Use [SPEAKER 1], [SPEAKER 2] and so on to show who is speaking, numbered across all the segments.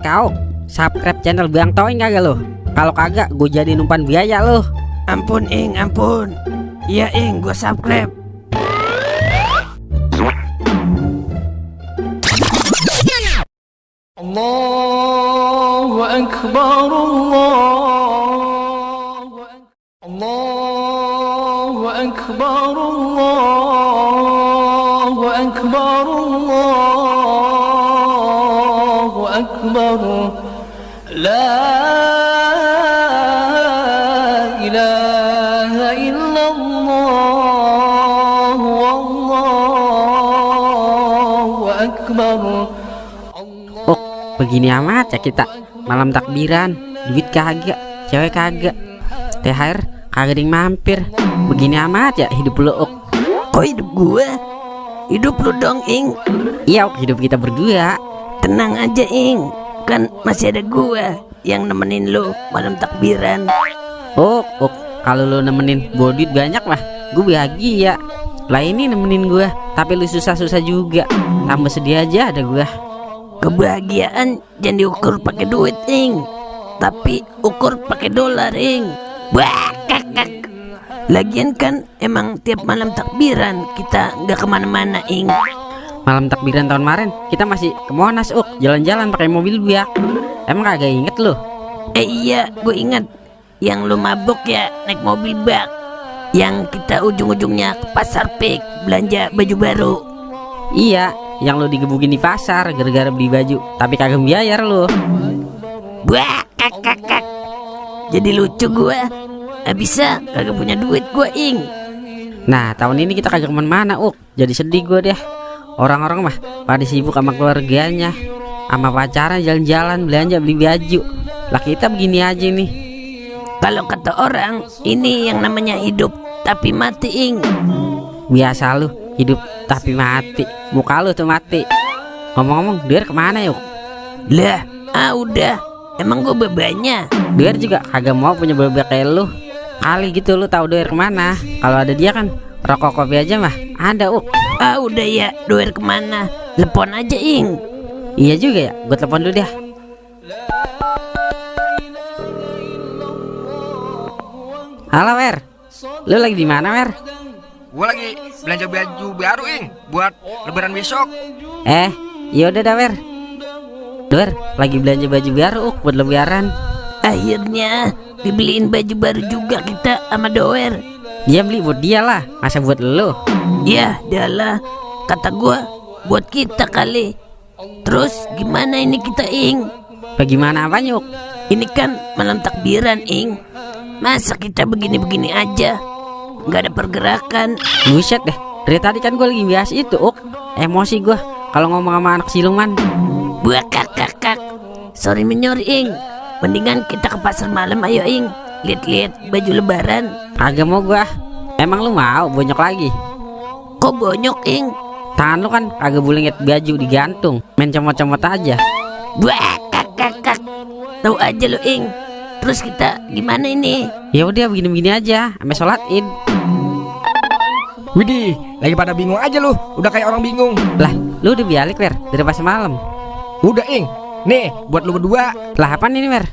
[SPEAKER 1] Kau subscribe channel Bang Toing kagak lo? Kalau kagak gue jadi numpan biaya lo.
[SPEAKER 2] Ampun Ing, ampun. Iya Ing, gue subscribe.
[SPEAKER 3] Allahu Akbar, Allahu Akbar, Allahu Akbar, Allahu Akbar. La ilaha illallah, Wallahu Akbar.
[SPEAKER 1] Begini amat ya kita malam takbiran, duit kagak, cewek kagak, THR kagak ada yang mampir. Begini amat ya hidup lu, Ok.
[SPEAKER 2] Kok hidup gue? Hidup lu dong Ing.
[SPEAKER 1] Iya, Ok, hidup kita berdua.
[SPEAKER 2] Tenang aja Ing, kan masih ada gue yang nemenin lu malam takbiran.
[SPEAKER 1] Ok, kalau lu nemenin gue duit banyak mah gue bahagia. Lah ini nemenin gue tapi lu susah-susah juga, tambah sedih aja ada gue.
[SPEAKER 2] Kebahagiaan jangan diukur pakai duit Ing, tapi ukur pakai dolar Ing. Wah, kakak. Lagian kan emang tiap malam takbiran kita nggak kemana-mana Ing.
[SPEAKER 1] Malam takbiran tahun kemarin kita masih ke Monas, Ok, jalan-jalan pakai mobil biak. Emang kagak inget lu?
[SPEAKER 2] Iya, gue ingat. Yang lu mabuk ya naik mobil bak. Yang kita ujung-ujungnya ke pasar Pik belanja baju baru.
[SPEAKER 1] Iya, yang lu digebukin di pasar gara-gara beli baju tapi kagak bayar lu.
[SPEAKER 2] Wah, kakak. Jadi lucu gue. Bisa kagak punya duit gue Ing.
[SPEAKER 1] Nah, tahun ini kita kagak kemana-mana, Ok. Jadi sedih gue deh. Orang-orang mah pada sibuk sama keluarganya, sama pacaran, jalan-jalan, belanja, beli baju. Lah kita begini aja nih.
[SPEAKER 2] Kalau kata orang, ini yang namanya hidup tapi mati Ing.
[SPEAKER 1] Biasa lu, hidup tapi mati. Muka lu tuh mati. Ngomong-ngomong, Dear kemana yuk?
[SPEAKER 2] Lah, udah. Emang gue bebannya.
[SPEAKER 1] Dear juga kagak mau punya bebek kayak lu. Kali gitu lu tahu Dear kemana? Kalau ada dia kan rokok kopi aja mah ada, Ok.
[SPEAKER 2] Udah ya, doer kemana? Telepon aja Ing.
[SPEAKER 1] Iya juga ya, gue telepon dulu deh. Halo Wer, lu lagi di mana Wer?
[SPEAKER 4] Gue lagi belanja baju baru Ing buat lebaran besok.
[SPEAKER 1] Yaudah dah Wer. Wer, lagi belanja baju baru, Ok, buat lebaran.
[SPEAKER 2] Akhirnya dibeliin baju baru juga kita sama doer.
[SPEAKER 1] Dia beli buat dia lah, masa buat lu?
[SPEAKER 2] Ya, dialah. Kata gua buat kita kali. Terus gimana ini kita Ing?
[SPEAKER 1] Bagaimana apa Nyuk?
[SPEAKER 2] Ini kan malam takbiran Ing. Masa kita begini-begini aja, nggak ada pergerakan?
[SPEAKER 1] Buset deh, dari tadi kan gue lagi bahas itu, Ok. Emosi gue kalau ngomong sama anak siluman.
[SPEAKER 2] Buat kakak. Sorry menyor Ing. Mendingan kita ke pasar malam ayo Ing. Lihat-lihat baju lebaran.
[SPEAKER 1] Kagak mau gua. Emang lu mau bonyok lagi?
[SPEAKER 2] Kok bonyok Ing?
[SPEAKER 1] Tangan lu kan kagak boleh ngeliat baju digantung, main comot-comot aja.
[SPEAKER 2] Wah, kakak. Tahu aja lu Ing. Terus kita gimana ini?
[SPEAKER 1] Ya udah begini-begini aja, sampai sholat Id.
[SPEAKER 4] Widih, lagi pada bingung aja lu. Udah kayak orang bingung.
[SPEAKER 1] Lah, lu udah balik Wer dari pas malam.
[SPEAKER 4] Udah Ing. Nih, buat lu berdua.
[SPEAKER 1] Lah apaan ini Wer?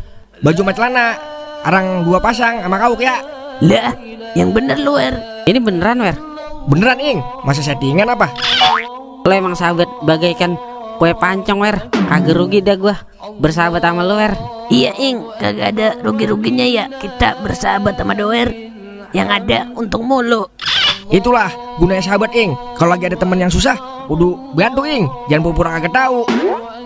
[SPEAKER 4] Baju sama celana. Arang 2 pasang sama kau ya.
[SPEAKER 2] Lah, yang bener lu Wer.
[SPEAKER 1] Ini beneran Wer?
[SPEAKER 4] Beneran Ing, masa settingan apa?
[SPEAKER 1] Lu emang sahabat bagaikan kue pancong Wer. Kagak rugi dah gua bersahabat sama lu Wer.
[SPEAKER 2] Iya Ing, kagak ada rugi-ruginya ya kita bersahabat sama doer. Yang ada untung mulu.
[SPEAKER 4] Itulah gunanya sahabat Ing. Kalau lagi ada temen yang susah, kudu bantu Ing. Jangan pura-pura kagak tahu.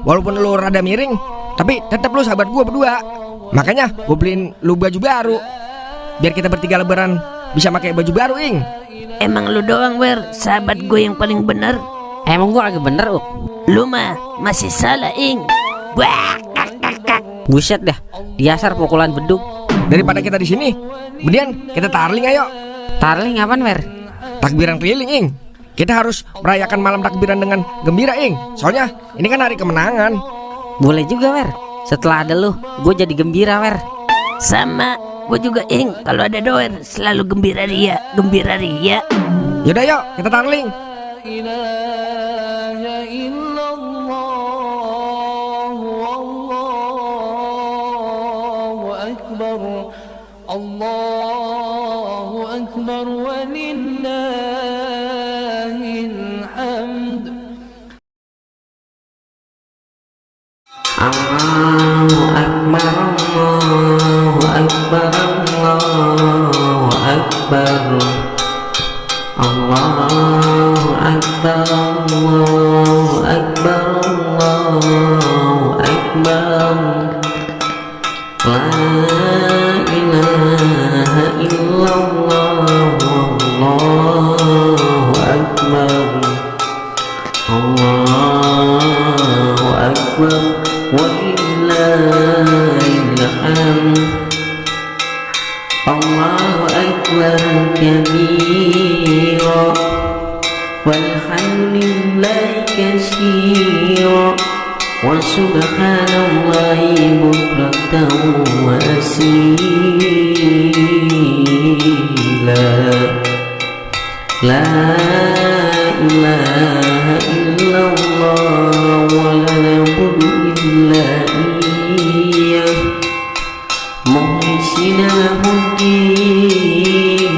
[SPEAKER 4] Walaupun lu rada miring, tapi tetap lu sahabat gua berdua. Makanya gue beliin lu baju baru biar kita bertiga lebaran bisa pakai baju baru Ing.
[SPEAKER 2] Emang lu doang Wer, sahabat gue yang paling bener.
[SPEAKER 1] Emang gua kagak bener, Ok.
[SPEAKER 2] Lu mah masih salah Ing. Wah, kakak.
[SPEAKER 1] Buset dah, diasar pukulan beduk.
[SPEAKER 4] Daripada kita di sini, kemudian kita tarling ayo.
[SPEAKER 1] Tarling apaan Wer?
[SPEAKER 4] Takbiran keliling Ing. Kita harus merayakan malam takbiran dengan gembira Ing. Soalnya ini kan hari kemenangan.
[SPEAKER 1] Boleh juga Wer. Setelah ada lu, gue jadi gembira Wer.
[SPEAKER 2] Sama, gue juga Ing. Kalau ada doer selalu gembira ria.
[SPEAKER 4] Yaudah yuk, kita tarling.
[SPEAKER 3] ilaha illallah أكبر الله أكبر ولله الحمد.
[SPEAKER 1] Allahu Akbar, Allahu Akbar, Allahu Akbar, Allahu Akbar, Allahu Akbar, Allahu Akbar. La ilaha illallah, Allahu Akbar, Allahu Akbar, walillahil hamd. Allahu Akbar kabira walhamdulillahi katsira wa subhanallahi bukratan wa asila. La ilaha illallah wa la na'budu illa iyyah mukhlisina lahuddin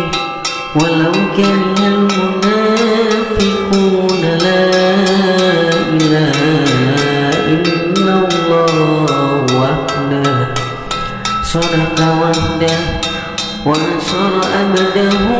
[SPEAKER 1] walau karihal munafiquna. La ilaha illallah wahdah sadaqa wahdah wa nasara abdahu